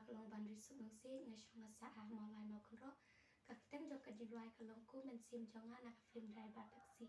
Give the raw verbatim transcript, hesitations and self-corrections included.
Ka long ban ri suk nongsiej, nga shong nga sah ha Mawlai Mawkynroh. Ka kyrteng jong ka jingrwai ka long Kum Mynsiem Jong Nga na ka film Driver Taxi.